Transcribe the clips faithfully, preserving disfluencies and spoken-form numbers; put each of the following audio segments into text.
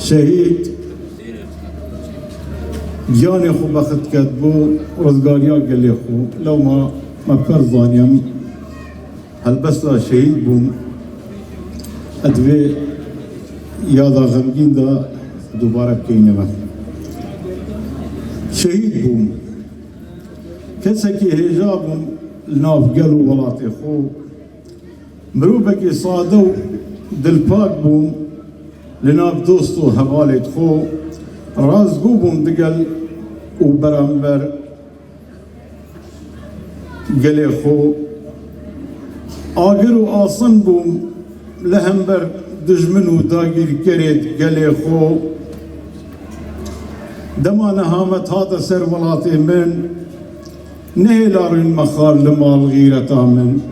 Şehîd giyanê xwe bext ket bo rizgariya gelê xwe. Lewma me per zaniyem helbesta şehîd bûm. Ez vê yada xemgîn de dubare bikeyne me. Şehîd bûm. Kesekî hêja bûm li nav gel û welatê xwe. Mirovekî sade û dilpak bûm li nav dost û hevalê xwe. Rastgo bûm digel û beramber gelê xwe. Agir û asin bûm li hember dijmin û dagîrkerê gelê xwe. Dema nehamet hate ser welatê min, nehêlarîn me xar li mal xîreta min.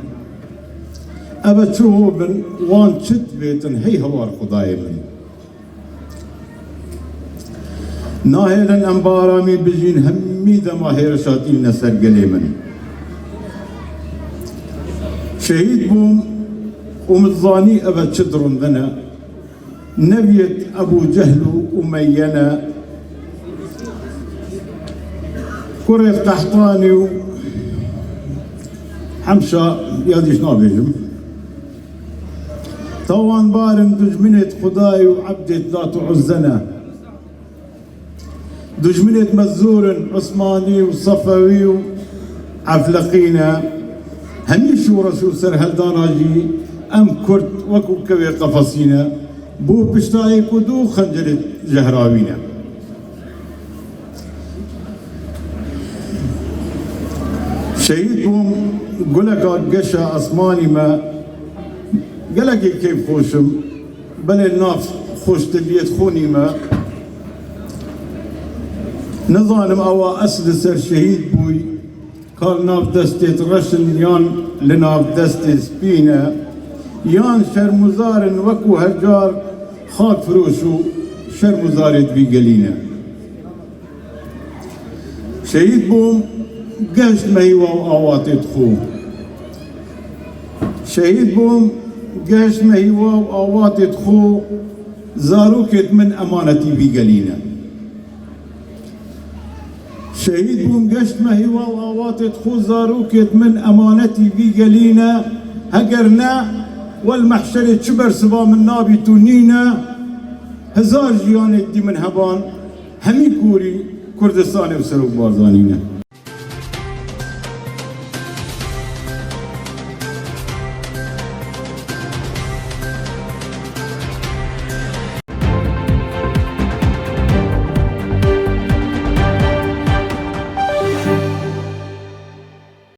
Eve çi ho bin, wan çi dibêtin, hey hewar Xwedayê min. Nahêlin em bi aramî bijîn, hemî dema hêrişa tînine ser gelê min. Şehîd bûm û min zanî eve çi dirindin e. Neviyet Ebû Cehl û Umeyye ne. Kurê Qehtanî û Hemşa, ya dîş nabêjim. Tawanbarin dijminêt Xwedayê û ebdêt Lat û Uzze ne. Dijminêt me zor in, Usmanî û Sefewî û Efleqî ne. Hemî şoreş û serhildana jî em Kurd wekû kevê qefesî ne. Bo piştayê ku du xencirê jehrawî ne. Şehîd bûm, guleka geşa esmanî me, gelekî keyfxweş im, belê nav xweşdiliyêt xwe nîme. Nizanim ewa ez li ser şehîd bûy, ka li nav destêt reş in yan li nav destê spî ne, yan şermûzar in wekû her car xakfiroş û şermûzarêt vî gelî ne. Şehîd bûm, gehiştime hîwa û awatêt xwe. Şehîd bûm, gehiştime hîwa û awatêt xwe, zarokêt min emanetî vî gelî ne. Şehîd bûm, gehiştime hîwa û awatêt xwe, zarokêt min emanetî vî gelî ne. Heger ne, wel mehşerê çi bersiva min nabît û nîne, hezar jiyanêt dî min heban, hemî kûrî Kurdistanê û Serok Barzanî ne.